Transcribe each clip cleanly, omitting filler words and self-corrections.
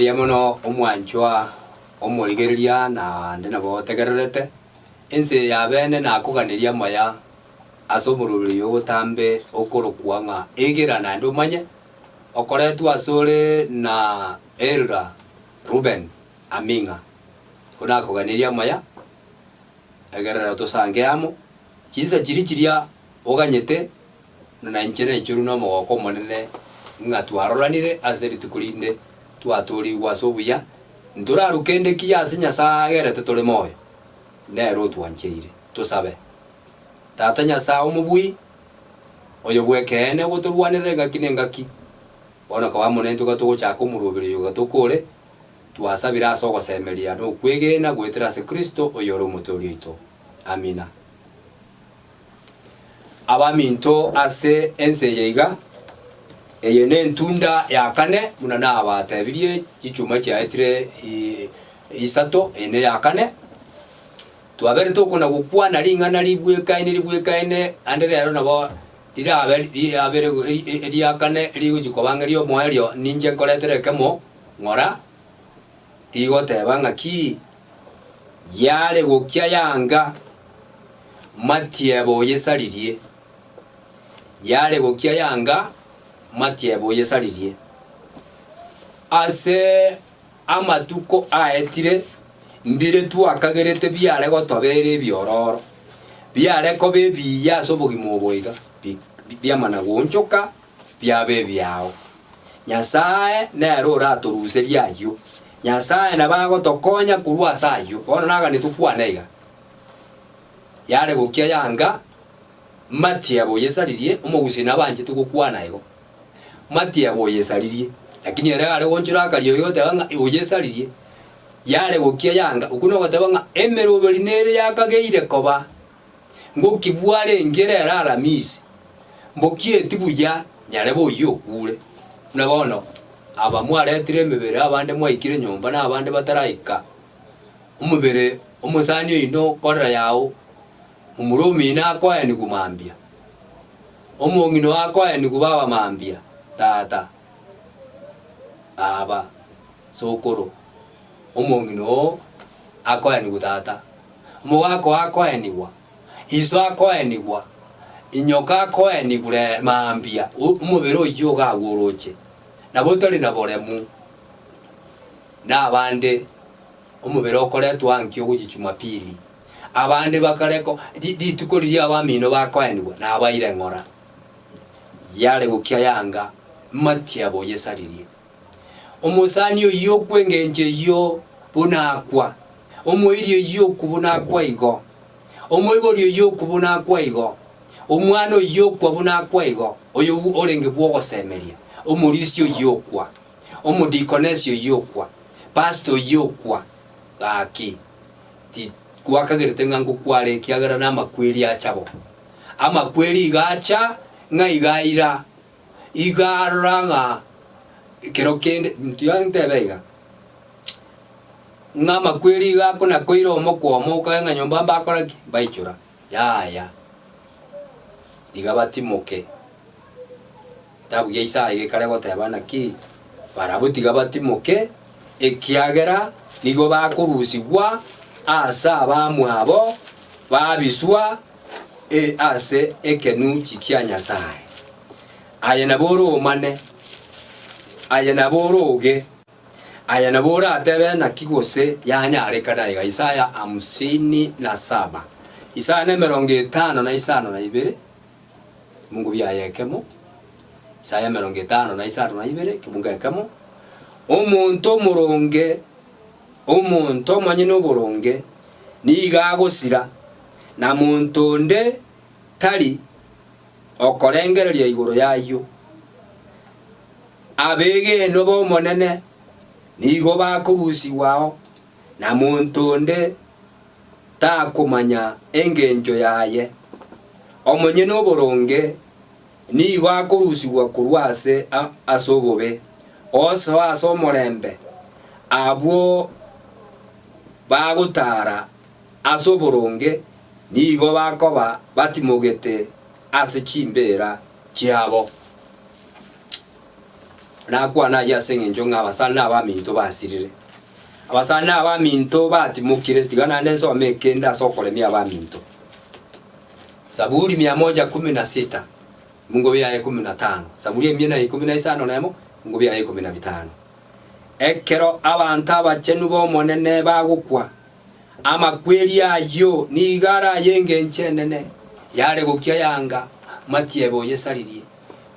Mbuya mono omwanchwa omorigereria naende nabo otegererete, ense eye ya bene nakoganeria amaya ase omoroberi oyo ogotambe okorokwa ng'a egera naende omanye, okoretwa asore na Elder Reuben Aming'a. Igo nakoganeria amaya, egerera tosange amo, chinsa chiria chiria oganyete, na inche naichorwe nomogoko omonene ng'a twaroranire ase rituko rinde twatoorigwe ase obuya, ntorarwe kende kiya ase Nyasae agerete tore moyo, nere otwancheire. Tosabe. Tata Nyasae omobui, oyo bw'ekeene ogotorwanerera engaki na engaki, bono koba amo naintwe iga togochaka omorwoberi oyo iga tokore, twasabire ase ogosemeria na okwegena goetera ase Kristo oyore Omotooria oito. Amina. Abaminto ase ense eye iga, eye nentunda ya kane, buna nabatebirie chichuma chiaetire isato, eye neya kane. Twabere tokona gokwana ring'ana ribwekaine ribwekaine, ande rero nabo rirabe riabere eria kane rigochia koba ng'a ri'omoerio, ninche nkoretere ekemo ng'ora, rigoteba ng'aki, Yare gokia yanga, matiebo oyesaririe, yare gokia yanga, matiebo oyesaririe. Ase amatuko aetire, mbire twakagerete biare gotobera ebiororo, biare koba ebiya ase obogima obo iga, biamana goonchoka biaba ebiao. Nyasae nere oratoruserie ayio. Nyasae nabo agotokonya korwa ase ayio. Bono naganie tokwane iga, Yare gokia yanga, matiebo oyesaririe, omogusii nabo anchete gokwana igo, matiebo oyesaririe, lakini ere are gonchora akariogi goteba ng'a oyesaririe, yare gokia yanga, okwo nogoteba ng'a emeroberi nere yakageire koba. Ngoki bwarenge rero Alamisi, mbokieti buya nyarebe oyio okure. Buna bono aba mwaretire emebere abande mwaikire nyomba na abande bataraika omobere omosani oino korera yao, momura omino akoenigwe mambia, omong'ina oo akoenigwe baba mambia, tata, baba, sokoro, omong'ina oo akoenigwe tata. Omogaka oo akoenigwa, iso akoenigwa, inyoka akoenigure mambia, omobere oyio iga agwo oroche, nabo otari na boremu. Na abande omobere okoretwa ankio gochia Jumapili, abande bakare ko rituko riria abamino bakoenigwa nabaire ng'ora. Yare gokia yanga, matiabo oyesaririe. Omosani oyio okwa engencho eyio buna akwa, omoiri oyio okwa buna akwa igo, omoibori oyio okwa buna akwa igo, omwana oyio okwa buna akwa igo, oyo orenge bw'ogosemeria, omorisia oyio okwa, omodikonesi oyio okwa, pastor oyio okwa, gaki tikwakagerete ng'a ngokware ekiagera namakweri acha bo. Amakweri iga acha ng'a iga aira. Iga arora ng'a ekero kende, tiga ntebe iga, ng'a amakweri iga akona koira omokwa omo okae ng'a nyomba mbakora ki? Mbaichora. Yaya, tiga batimoke. Egetabu gia Isaya gekare goteba naki, Barabwo tiga batimoke, ekiagera nigo bakorusigwa ase abamwabo, babiswa ase ekenuchi kia Nyasae. Aye nabo oromane, aye nabo oroge, aye nabo oratebe naki gose yanyarekana iga. Isaya hamsini na saba. Isaya na emerongo etano na isano na ibere, ebimungu biaye ekemo, Isaya emerongo etano na isano na ibere, ekemungu ekemo, Omonto omoronge, omonto omonyene oboronge, nigo agosira, na monto onde tari okorengereria igoro y'ayio. Abegenwa b'Omonene nigo bakorusigwao, na monto onde takomanya engencho yaye. Omonyene oboronge nigo akorusigwa korwa ase ase obobe, osoa ase omorembe, abwo bagotara ase oboronge nigo bakoba batimogete ase chimbeera chiabo. Nakwana ayio ase eng'encho ng'a abasani na abaminto basirire. Abasani na abaminto batimokire, tiga naende nsome ekende ase okoremia abaminto. Zaburi mia moja kumi na sita, ebungo biaye kumi na tano, Zaburi emia na ikomi na isano nemo, ebungo biaye ikomi na bitano. Ekero abanto abachenu b'Omonene bagokwa, amakweri ayio nigo are ay'engencho enene, yare gokia yanga, matiebe oyesaririe.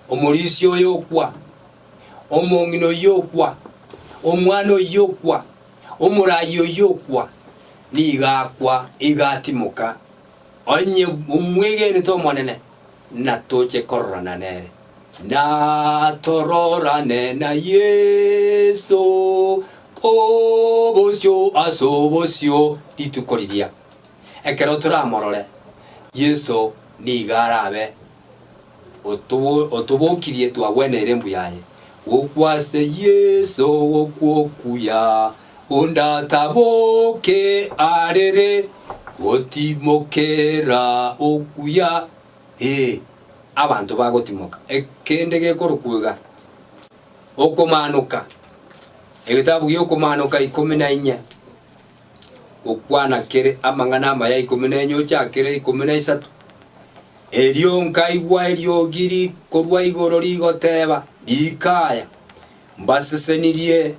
Omorisia oyo okwa, omong'ina oyio okwa, omwana oyio okwa, omoraai oyio okwa, nigo akwa, igo atimoka. Onye omwegenete Omonene, natoche kororana nere. Natororane na Yeso, obosio ase obosio rituko riria. Ekero toramorore, Yeso nigo arabe otobokirie twagweneire mbuya aye. Gokwa ase Yeso gokwa okuya, ondataboke arere, gotimokera okuya. Ee, abanto bagotimoka. Ekende gekorokwa iga, Okomanoka, egetabu gi'Okomanoka ikomi na inye, gokwana kere amang'ana amaya ikomi na inye ochakere ikomi na isato. Erio nkaigwa eriogi rikorwa igoro rigoteba, Riika aya, mbasesenirie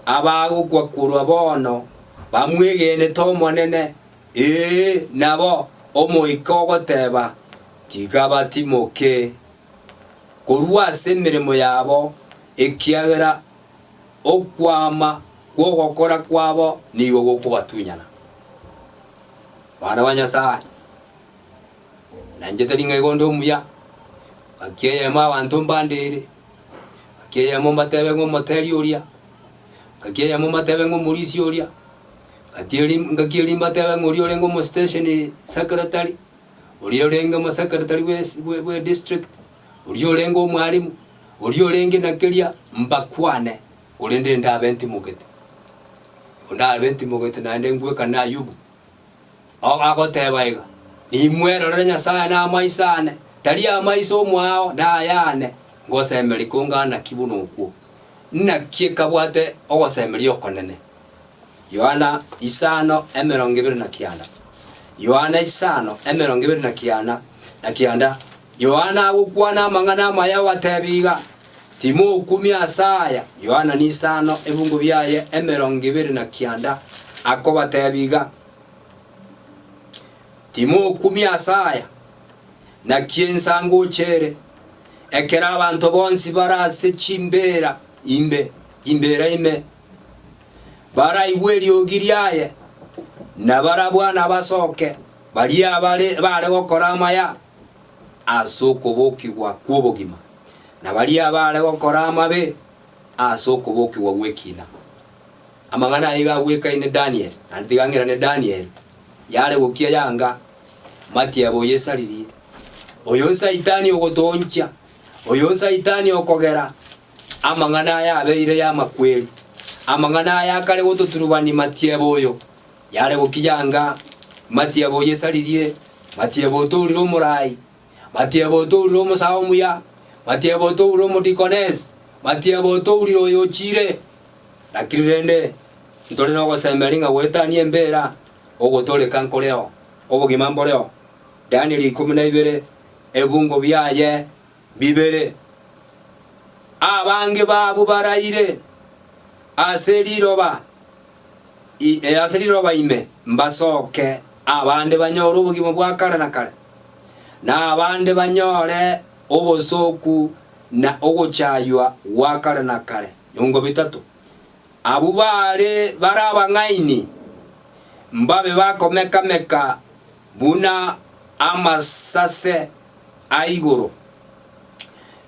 abagokwa korwa bono bamwegenete Omonene, ee, nabo Omoika ogoteba, Tiga batimoke korwa ase emeremo yabo, ekiagera okwama kw'ogokora kwabo nigo gokobatunyana. Abana ba Nyasae. Na inche tari ng'a igo onde omuya, gaki eyemo abanto mbandere, gaki eyemo mbatebe ng'a omoteri oria, gaki eyemo mbatebe ng'a omorisia oria, gati eri ngaki eri mbatebe ng'a oria orenge omostation secretary, oria orenge omosecretary bwe esi bwe bwe district, oria orenge omwalimu, oria orenge na keria, mbakwane, korende ndabe ntimogete. Igo ndabe ntimogete naende ngwekane Ayubu. Agoteba iga, Nimwerorere Nyasae namaiso ane, tari amaiso omwao nayane, ngosemeria konga naki buna okwo. Naki ekabwate ogosemeria okonene. Yohana isano emerongo ebere na kianda. Yohana isano emerongo ebere na kiana na kianda. Yohana agokwana amang'ana amaya abatebia iga, Timokumia ase aya. Yohana nisano ebungo biaye emerongo ebere na kianda akobatebia iga, Timokumia ase aya, naki ensa ngocha ere, ekero abanto bonsi bare ase chimbeera imbe, chimbeera ime, baraigwe eriogi riaye, na barabwo nabasoke, baria abare bare gokora amaya ase okobokigwa kw'obogima, na baria abare gokora amabe ase okobokigwa gw'ekina. Amang'ana aya iga agwekaine Daniel, naende tiga ng'irane Daniel, yare gokia yanga, matiebo oyesaririe. Oyo nsaitani ogotoonchia, oyo nsaitani okogera amang'ana aya abeire y'amakweri, amang'ana aya akare gototurubani matiebo oyo, yare gokia yanga, matiebo oyesaririe, matiebo otourire omorai, matiebo otourire omosae omuya, matiebo otourire omodikonesi, matiebo otourire oyo ochiire. Lakini rende ntore nogosemeria ng'a goetania embera, ogotooreka nkoreo, obogima mboreo. Danieli ikomi na ibere, ebungo biaye bibere. Abange b'abwo baraire ase riroba ase riroba ime mbasoke, abande banyore obogima bwa kare na kare, na abande banyore obosooku na ogochaywa gwa kare na kare. Ebiungo bitato. Abwo baare bare abang'aini mbabe bakomeka-meka buna amasase a igoro,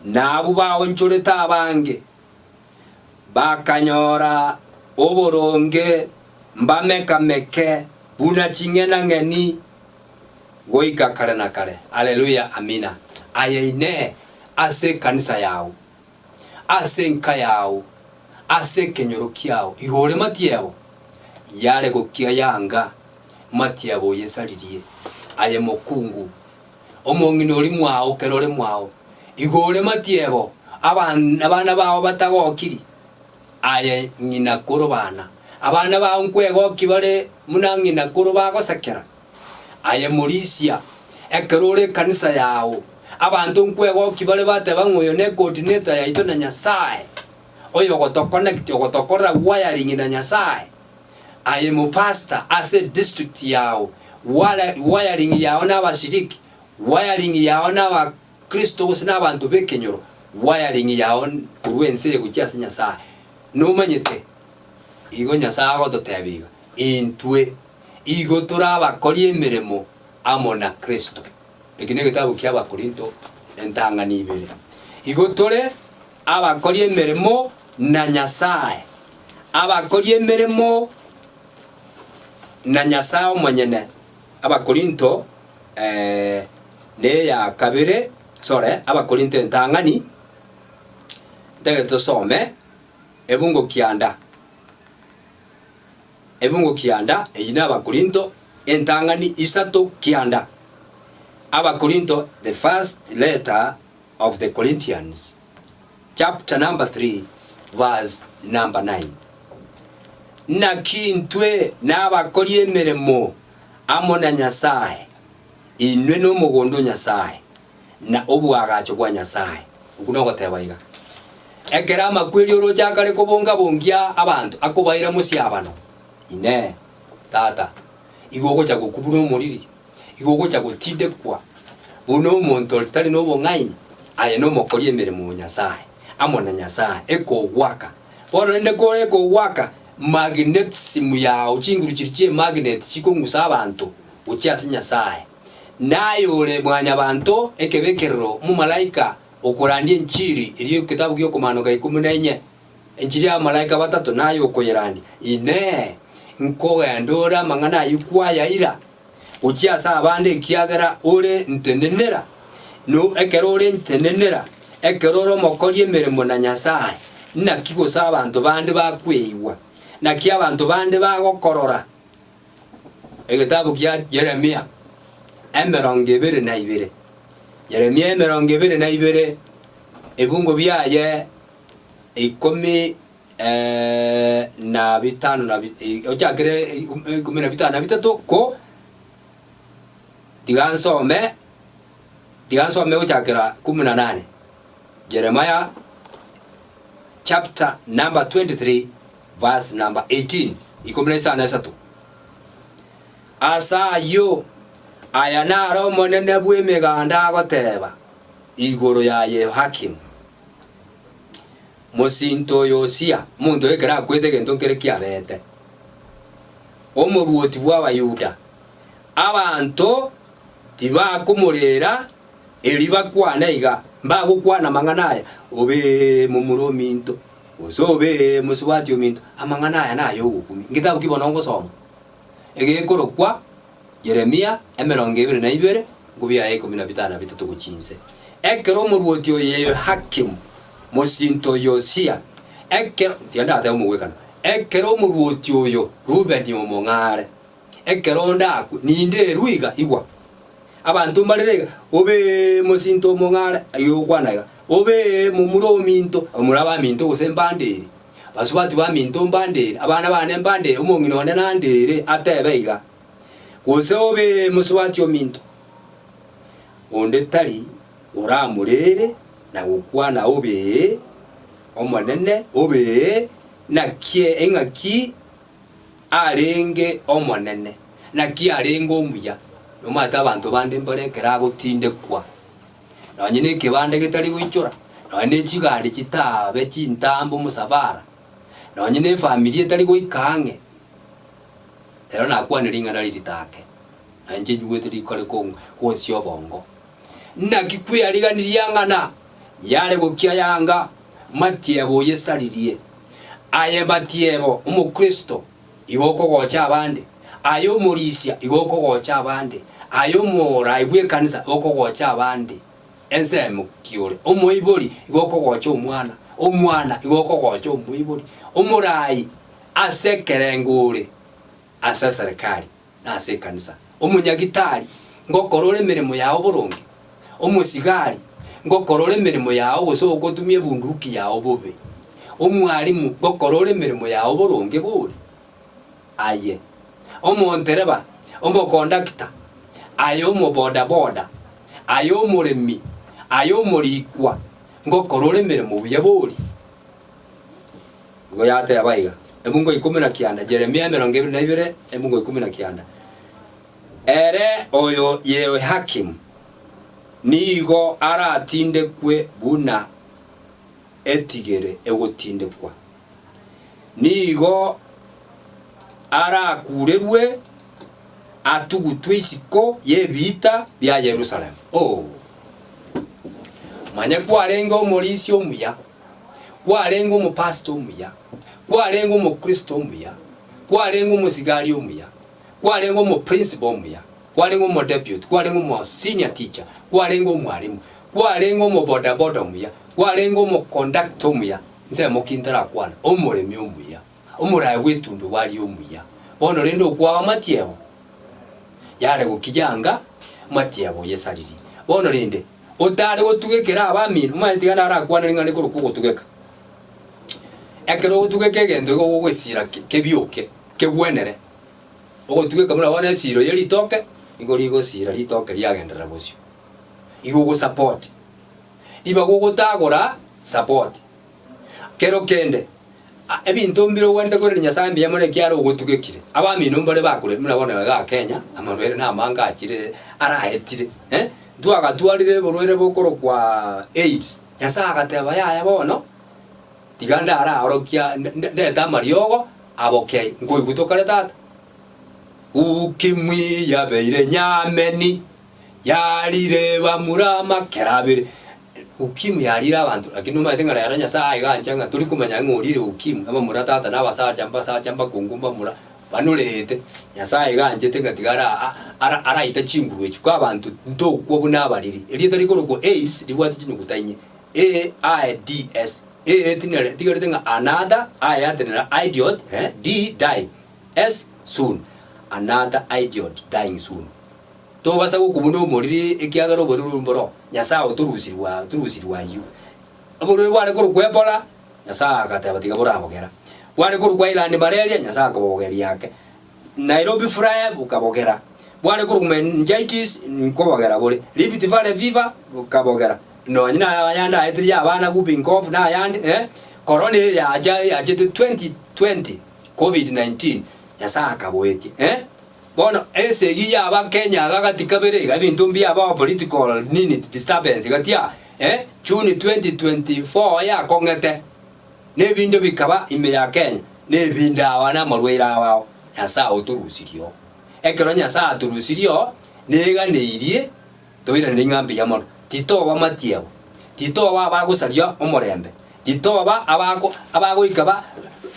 na abwo baonchorete abange bakanyora oboronge mbameka-meke buna ching'enang'eni goika kare na kare. Haleluya! Amina. Aye Inee, ase ekanisa yao ase enka yao, ase ekenyoro kiao, igo ore matiebo, yare gokia yanga matiebo oyesaririe. Aye mokungu, omong'ina oria mwao kero ore mwao, igo ore matiebo, Aban abana bao batagokiri, aye ng'ina koro bana. Abana bao nkwegoki bare buna ng'ina koro bagosekera. Aye morisia, ekero ore ekanisa yao, abanto nkwegoki bare bateba ng'a oyo ne coordinator yaito na Nyasae, oyo ogoto connect ogotokorera wiring na Nyasae. Aye mopastor ase edistrict yao, ware wiring yao na abashiriki, wiring yao na abakristo gose na abanto b'ekenyoro, wiring yao korwa ense eye gochia ase Nyasae. Nomanyete? Igo Nyasae agototebia iga, intwe igo tore abakori emeremo amo na Kristo. Eki negetabu kia Abakorinto entang'ani ibere. Igo tore abakori emeremo na Nyasae, abakori emeremo na Nyasae omonyene. Abakorinto neya kabere, sorry, Abakorinto entang'ani, ntagete tosome ebungo kianda. Ebungo kianda, eyio n'Abakorinto entang'ani isato kianda. Abakorinto, the first letter of the Corinthians, chapter number 3, verse number 9. Naki intwe nabakori emeremo amo na Nyasae, inwe nomogondo o Nyasae, na oboagacho bwa Nyasae. Okwo nogoteba iga, Ekero amakweri oroche akare kobonga-bongia abanto, akobaira mosiabano, Inee, tata, igo ogocha gokwa buna omoriri, igo ogocha gotindekwa buna omonto otari nobong'aini? Aye nomokori emeremo o Nyasae, amo na Nyasae, ekogoaka. Bono rende kore ekogoaka, magnetism yao, chinguru chiria chi'emagnet chikong'usa abanto gochia ase Nyasae. Naye ore Mwanyabanto, ekebekerero, omomalaika okorandia enchiri, erio egetabu gi'okomanoka ikomi na inye, enchiri y'abamalaika batato, naye okoyerandia. Inee! Nkogenda ore amang'ana ayio kwayaira gochia ase abande ekiagera ore ntenenera? No ekero ore ntenenera, ekero ore omokori emeremo na Nyasae, naki gose abanto bande bakweigwa? Naki abanto bande bagokorora? Egetabu kia Yeremia, emerongo ebere na ibere. Yeremia emerongo ebere na ibere, ebungo biaye ikomi na bitano na ochakere ikomi na bitano na bitato ko tiga nsome, tiga nsome gochakera kumi na nane. Jeremiah chapter number 23 verse number 18, ikomi na isano na isato. Ase ayio, aya naro Omonene bw'Emeganda agoteba igoro ya Yehoyakimu, mosinto o Yosia, omonto oyo ekero akwete egento nkere kiabete, omoruoti bw'Abayuda, abanto tibakomorera erio bakwane iga, mbagokwana amang'ana aya, Obee momura ominto, Gose obe mosubati ominto, amang'ana aya nayogokumia. Ngetabu ki bono ngosoma? Egekorokwa Yeremia emerongo ebere na ibere, ngubia yaye ikomi na bitano na bitato gochia inse. Ekero omoruoti o Yehoyakimu, mosinto o Yosia, ekero, tiga ndatebe omogwekano, ekero omoruoti oyo Rubeni omong'are, ekero onde akwe, ninde erwe iga, igwa, Abanto mbarere iga, Obe mosinto omong'are, aye ogokwana iga, Obe momura ominto, abamura baminto gose mbandere, basubati baminto mbandere, abana bane mbandere, omong'ina one nandere, atebe iga, gose obe mosubati ominto. Onde tari oramorere na gokwana obe Omonene, obe naki engaki arenge omonene, naki arenge omuya. Nomanyete abanto bande mbare ekero agotindekwa, nonye na ekebanda getari goichora, nonye na echigari chitabe chintambe omosafara, nonye na efamiri etari goika ang'e, ero nakwane ring'ana riritake, na inche njigwete rikore kong gonsia obongo. Naki kweyariganirie ang'ana yare gokia yanga matiebo oyesaririe. Aye matiebo omokristo igo okogocha abande, aye omorisia igo okogocha abande, aye omorai bw'ekanisa okogocha abande, ensemo ki ore? Omoibori igo okogocha omwana, omwana igo okogocha omoibori, omorai ase ekerengo ore ase eserekari. na ase ekanisa. Omonyagitari, ngokora ore emeremo yao boronge? Omosigari, Ngokora ore emeremo yao gose ogotumia ebunduki yao bobe? Omwalimu, ngokora ore emeremo yao boronge bori? Aye, omontereba, omokondakta, aye omobodaboda, aye omoremi, aye omorikwa, ngokora ore emeremo buya bori? Igo yateba iga, Emungo ikomi na kianda, Jeremia 22, emungo ikomi na kianda, Ere oyo Yehoyakimu nigo aratindekwe buna etigere egotindekwa, nigo arakurerwe atugutwe isiko y'ebiita bia Yerusalemu. Oh! Manya kwarenge omorisia omuya, kwarenge omopastor omuya, kwarenge omokristo omuya, kwarenge omosigari omuya, kwarenge omoprinciple omuya, kwarenge omodeputy, kwarenge omo senior teacher, kwarenge omwalimu, kwarenge omobodaboda omuya, kwarenge omoconductor omuya, nsemo ki ntarakwana, omoremi omuya, omoraia bw'etundubari omuya. Bono rende okwaba matiebo, yare gokiya anga matiebo oyesaririe. Bono rende, otare gotugekera abamino, omanyete tiga narakwane ring'ana rikorokwa ogotugeka. Ekero ogotugeka egento igo ogogesira kebioke, kegwenere. Ogotugeka buna bono esiro ye ritoke, nigo rigosira ritoke riagenderera bosio. Igo ogosupport. Ribaga ogotagora support. Kero kende, ebinto mbire ogwenerete koiraneria Nyasaye mbuya mono ekiagera ogotugekire. Abamino mbare bakure buna bono igaa Kenya, amarwaire na amange achire araetire eh, ntwagatwarire oborwaire bokorokwa AIDS, Nyasaye agateba yaya bono, Tiga ndaraorokia, ndete amariogo abokei, nkoigwa tokare tata. Ukimwi yabeire nyameni, yarire bamura amakera abere. Ukimwi yarire abanto, lakini nomanyete ng'a rero Nyasaye aiga ancha ng'a tori komanya ng'a orire ukimwi, abamura tata na abasacha mbasacha mbakungu mbamura, banorete. Nyasaye iga anchete ng'a tiga ara ara araite chinguru echio, ko abanto ntokwa buna abariri. Erieta rikorokwa AIDS ribwate chinuguta inye. AIDS, A etinere etigarete ng'a another, I yatenena idiot, eh, D die, S soon, another idiot dying soon. Tobasa gokwa buna omoriri ekiagera oboriri obo mboro Nyasaye otorusirwe aa otorusirwe ayio. Oborwaire bware korokwa Ebola, Nyasaye agateba tiga borabogera. Bware korokwa Island malaria, Nyasaye akabogogeria ake. Nairobi fly bokabogera, bware korokwa meningitis nkobogera bore, Rift Valley fever bokabogera, nonye na ayande aetire ya abana whooping cough na ayande eh, corona eye yacha yachete 2020 covid 19 Nyasaye akaboetia eh. Bono esegi ya abakenya iga gati kabere iga ebinto mbiabao political nini disturbance gati aa eh, June 2024 yakong'ete. Na ebinto bikaba ime ya Kenya, na ebinto aba namarwaire ao ao, Nyasae otorusirie oo. Ekero Nyasae atorusirie oo, neganeirie toiranerie ng'a mbuya mono. Titoba matiebo, titoba abagosaria omorembe, titoba abako abagoika ba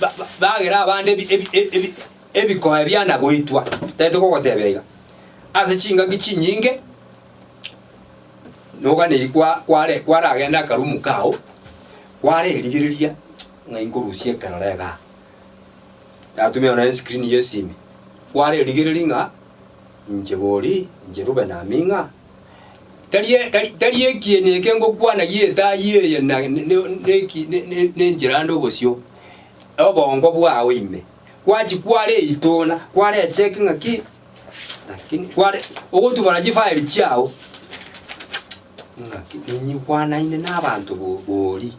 ba bagera abande ebi ebi ebi ebikoe biana goitwa. Tari tokogotebia iga, ase chingaki chinyinge, noganeirie kwa kware kwaragende akarumu kao, Kwarerigereria ng'a inkorusia ekerore igaa, natumia nonye screen ya esimi, kwarerigereria ng'a inche bori, inche Reuben Aming'a, tari tari tari ekieni eke ngokwana gi'etai eye na ne ne neki ne ne ne enchera ande obosio, obongo bwao ime, gwachia kwareitona, kwarecheck ng'aki. Lakini kware ogotubora chifaili chiao, ng'aki ninyigwanaine na abanto bo bori.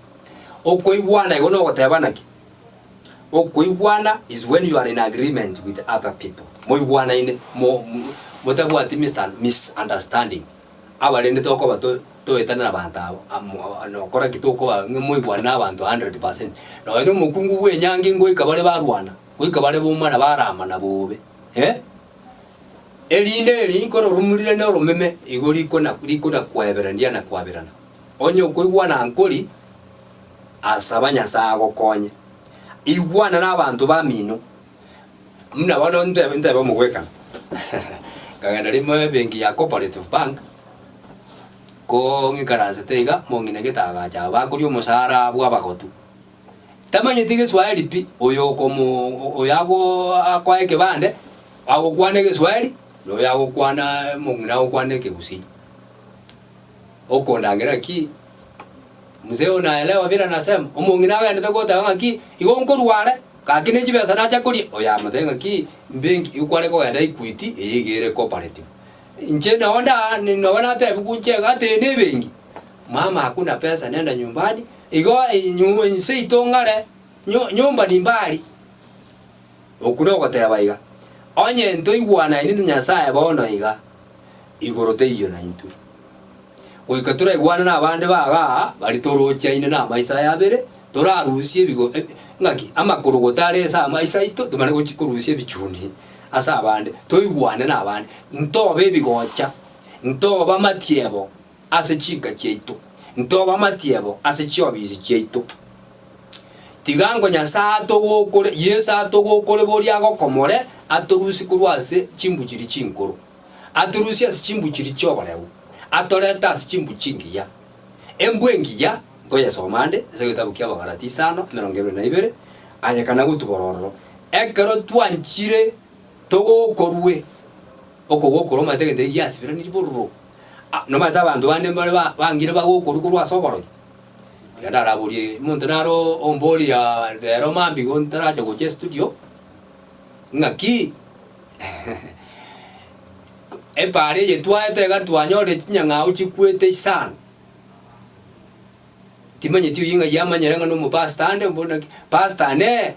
Okoigwana igo nogoteba naki? Okoigwana is when you are in agreement with other people, moigwanaine mo mo motabwati mista misunderstanding. Aba rende tokoba to toetane na abanto aba amo nokora ki tokoba ng'a moigwane na abanto 100%. Nonye na omokungu bwa enyangi ngoika bare barwana, goika bare bomana baramana bobe. Eh, erinde eri nkororumurire noromeme, igo rikona rikona koeberania na koaberana. Onye okoigwana nkori, asaba Nyasae agokonye. Igwana nabanto bamino, buna bono ntebe ntebe omogwekano, nkagenda rimo ebenki ya Cooperative Bank, ko ng'ikaransete iga, omong'ina gete agacha aba bakoria omosara bwa abagotu. Tamanyeti Geswahili pi, oyo okomo oyo ago akoa ekebande, agokwana Egeswahili, na oyo agokwana omong'ina agokwana Ekegusii. Okondangera ki? Mzee unaelewa vile nasema? Omong'ina agenderete goteba ng'aki, igo nkorwa are, gaki ne chibesa nacha koria, oyo amotebia ng'aki, mbenki igo kware kogenda Equity, eye iga ere cooperative. Inche nabo nda nabo natebiwa inche iga ati eye ne ebenki, mama hakuna pesa nenda nyumbani, igo nyu seito ng'are, nyo nyumba ni mbali. Okwo nogoteba iga, onye ntoigwanaini na Nyasae bono iga, igoro teiyo naintwe. Goika toraigwane nabande ba igaa baria torochaine namaiso aya abere, torarusie ebigo ng'aki amakorogoto are ase amaiso aito tomanye gochi korusia ebichuni ase abande, toigwane nabande, ntobe ebigocha, ntobe amatiebo ase chinka chiaito, ntobe amatiebo ase chiofisi chiaito. Tiga ngo Nyasae atogokore, Yeso atogokore boria agokomore, atorusie korwa ase chimbu chiria chinkoro. Atorusie ase chimbu chiria chi'oboreu, atorete ase chimbu chingiya. Embwa engiya, nkoyesoma ande ase egetabu kia Abagalati isano, 22, aye kana gotubora ororo, ekero twanchire togokorwe, okogokora omanyete egento ekio giasiberaniri bororo. Ah, nomanyete abanto bande mbare ba bangire bagokorwa korwa ase oborogi? Tiga ndaraborie, omonto naro omboria rero mambia igo ntaracha gocha estudio, ng'aki Epaara eye twaete iga twanyorire chinyang'au chikwete isano. Timanyeti oyio ng'ai amanyere ng'a nomopastor ande mbori naki, pastor nee,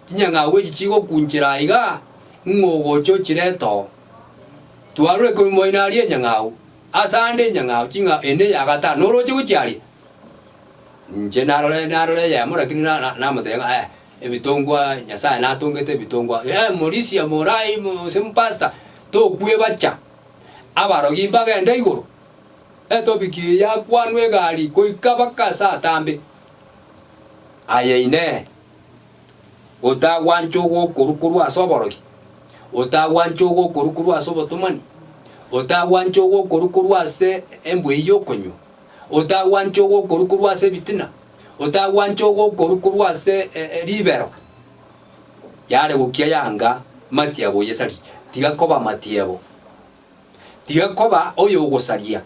chinyang'au echi chigokunchera aiga, ng'o ogocha ochirete oo. Twarure korwa moino aria enyang'au, ase ande enyang'au ching'a ende eya gatano noroche gochia aria? Inche narore narora eyemo lakini na na namotebia ng'a eh. Ebitongwa, Nyasae natongete ebitongwa, eh, morisia, morai, gose mopastor, tokwebacha, abarogi mbagende igoro. Etopic eye yakwanwa egari goika mpaka ase atambe. Aye Inee, otagwancha ogokorwa korwa ase oborogi? Otagwancha ogokorwa korwa ase obotomani? Otagwancha ogokorwa korwa ase embwa eyio okonywa? Otagwancha ogokorwa korwa ase ebitina? Otagwancha ogokorwa korwa ase ribero, yare gokia yanga matiebo oyesarie, tiga koba matiebo, tiga koba oyogosaria.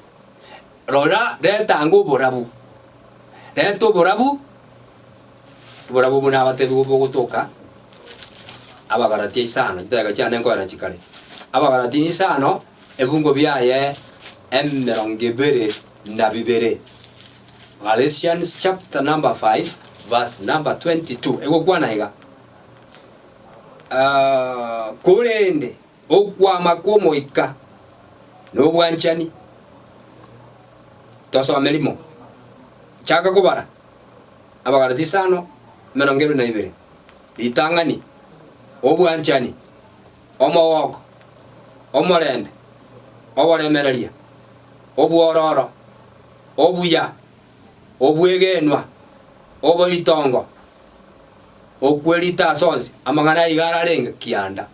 Rora, reta ango oborabu, reta oborabu, oborabu obwo nabatebiwe bogotoka Abagalatia isano, chidakika chiane nkoera chikare. Abagalatia isano, ebungo biaye emerongo ebere na bibere. Galatians chapter number 5 verse number 22 egokwana iga, Ah, korende okwama kw'Omoika nobwanchani. Tosome rimo, chaka kobara Abagalati isano, 22, ritang'ani, obwanchani, omogoko, omorembe, oboremereria, obwororo, obuya, obwegenwa, oboitongo, okwerita ase onsi, amang'ana aya iga ararenge kianda.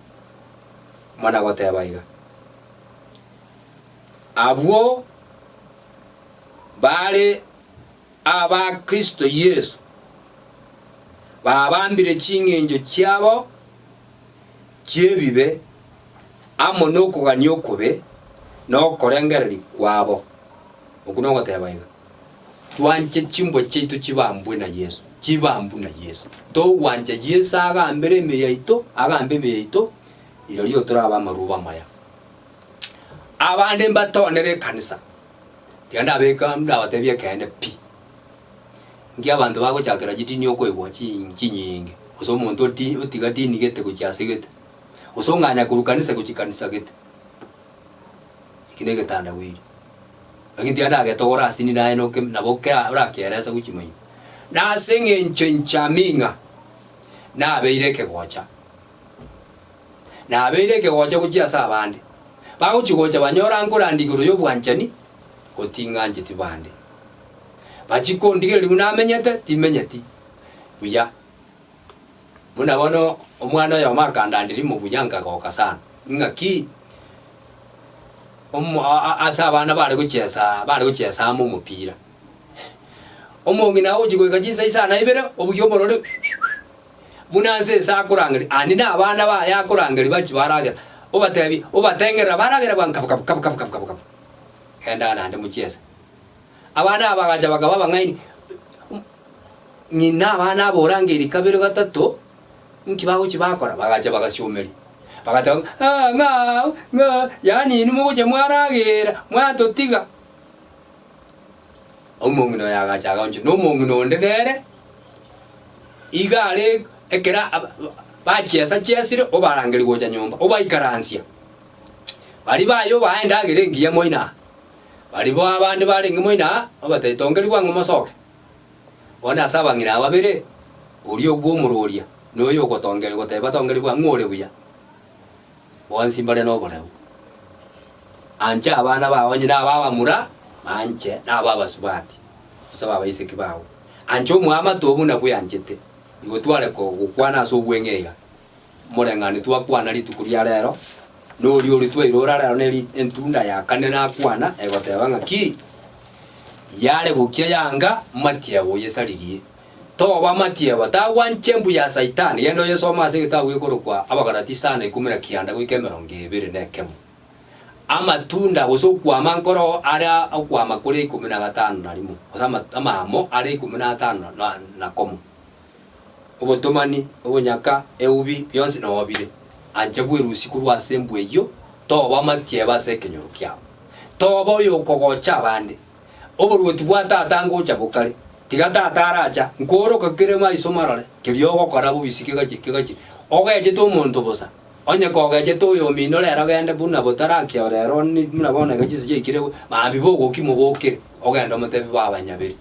Omwana agoteba iga, Abwo bare aba Kristo Yeso babambire ching'encho chiabo chi'ebibe amo nokogania okobe na okorengereria kwabo. Okwo nogoteba iga, twanche chimbwa chiaito chibambwe na Yeso, chibambwe na Yeso. Togwancha Yeso agambere ime yaito, agambe ime yaito, rirorio torabe amaruba amaya. Abande mbatonere ekanisa, tiga ndabeka ndabatebie ekeene pi, nki abanto bagochakera chidini okoigwa chi chinyinge, gose omonto oti otiga dini gete gochia ase gete, gose ong'anya korwa kanisa gochia kanisa gete. Eki na egetandawiri, lakini tiga ndagetogora ase nini aye noke nabo kera orakerese gochia moino. Na ase eng'encho inche aming'a, nabeire ekegocha, nabeire ekegocha gochia ase abande, bagochi gocha banyora nkoranda igoro ya obwanchani, ko ting'ancheti bande. Bachia kondigereria buna amenyete, timenyeti buya. Buna bono omwana oyomo akandanderia imo buya nkagoka sana, ng'aki omo ase abana bare gochiesa bare gochiesa amo omopira, omong'ina agochia goika chinsa isano na ibere obugia omorore buna nse ase akorangeria ande na abana baye akorangeria bachie baragera, obatebia obatengerera baragera bwango kabu kabu kabu kabu kabu kabu, genda naende mochiese. Abana aba bagacha bakaba abang'aini, ng'ina abana aba orangeiri kabere gatato, inki bagochia bakora? Bagacha bagasiomeria, bagateba ng'a ng'a ng'a yaani inwe mogochia mwaragera, mwatotiga. Omong'ina oyo agacha agaonchora, na omong'ina onde nere, iga are ekero aba bachiesa chiesire, obarangeria gocha nyomba, obaikaransia. Baria baye obae endagera engiya moino aa, baria bo abande barenge moino aa, obatebia tongeri bwango mosoke. Bono ase abang'ina aba babere, oria bw'omororia, na oyo ogotongeria goteba tongeri bwango ng'o ore buya? Bonsi mbare noboreu. Ancha abana bao onye naba abamura, banche naba abasubati, gose abaiseke bao. Ancha omoamate oo buna bweanchete. Igo tware gokwana ase obweng'e iga. Omoreng'anio twakwana rituko ria rero, noria oria twairora rero neri entunda ya kane nakwana egoteba ng'a ki? Yare gokia yanga matiebo oyesaririe. Toba amatiebo, tagwancha embu ya Saitani. Genda oyesome ase egetabu gekorokwa Abagalati isano ikomi na kianda goika emerongo ebere na ekemo. Amatunda gose okwama nkoro are okwama kore ikomi na gatano na rimo, gose ama amaamo are ikomi na atano na na komo. Obotomani, obonyaka, eubi, bionsi noo bire. Ancha bwerusie korwa ase embwa eyio, toba amatiebo ase ekenyoro kiabo. Toba oyokogocha abande. Oboruoti bwa tata ngocha bokare, tiga tata aracha, nkooroka kere maiso marore, keria ogokora bobisi kegachi kegachi. Ogechete omonto bosa, onye kogechete oyomino rero gende buna botarakia rero ni buna bono iga chinsa chiaikire mambia bogokima obokere, ogende omotebi baba nyabere.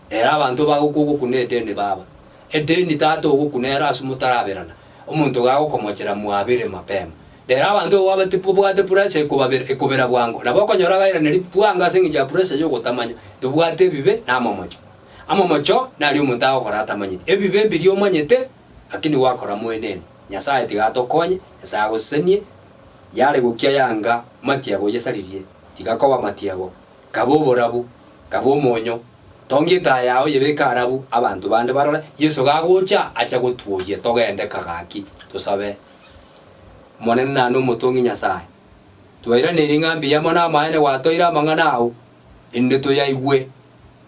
Rero abanto bagokwa ogokuna edeni baba, edeni tata ogokuna ere ase motaraberana, omonto gagokomochera mwabere mapema. Rero abanto babwate babwate pressure ekobabera ekobera bwango, nabo okonyora bairaneri bwango ase eng'encho ya pressure ya ogotamanya. Tobwate ebibe na amamocho. Amamocho naria omonto agokora atamanyeti. Ebibe mbiria omanyete, lakini gwakora mweneno. Nyasaye tiga atokonye, Nyasaye agosesenie, yare gokia yanga matiebo oyesaririe, tiga koba matiebo, kaba oborabu, kaba omonyo, tongia etaya yao oyebeke arabu, abanto bande barore, Yeso gagocha, acha gotwoyia togende kagaki, tosabe. Omonene naende Omotong'i Nyasae, twairaneirie ng'a mbuya mono amaene gwatoire amang'ana ao, erinde toyaigwe,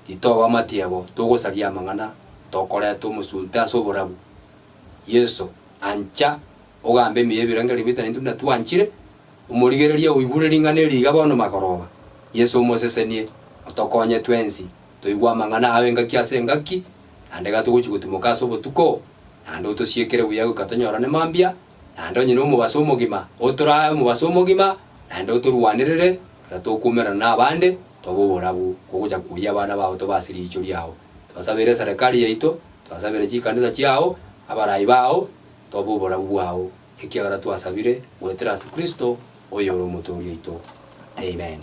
titoba amatiebo togosaria amang'ana, tokoreta omosunte ase oborabu. Yeso, ancha ogambe emiyo y'ebirengererio biaito naintwe buna twanchire, omorigererie oigure ring'ana eri iga bono magoroba. Yeso omosesenie, otokonye twensi, toigwe amang'ana ao engaki ase engaki, naende iga togochia gotimoka ase obotuko, naende otosiekere buya goika tonyorane mambia, naende onye nomobaso omogima, otorae omobaso omogima, naende otorwanerere, ekero tokoumerana nabande, tobe oborabu kogocha koyia abana bao tobe ase riicho riao. Twasabeire eserekari yaito, twasabeire chikanisa chiao, abarai bao, tobe oborabu bwao, ekiagera twasabire goetera ase Kristo, oyore Omotooria oito. Amen.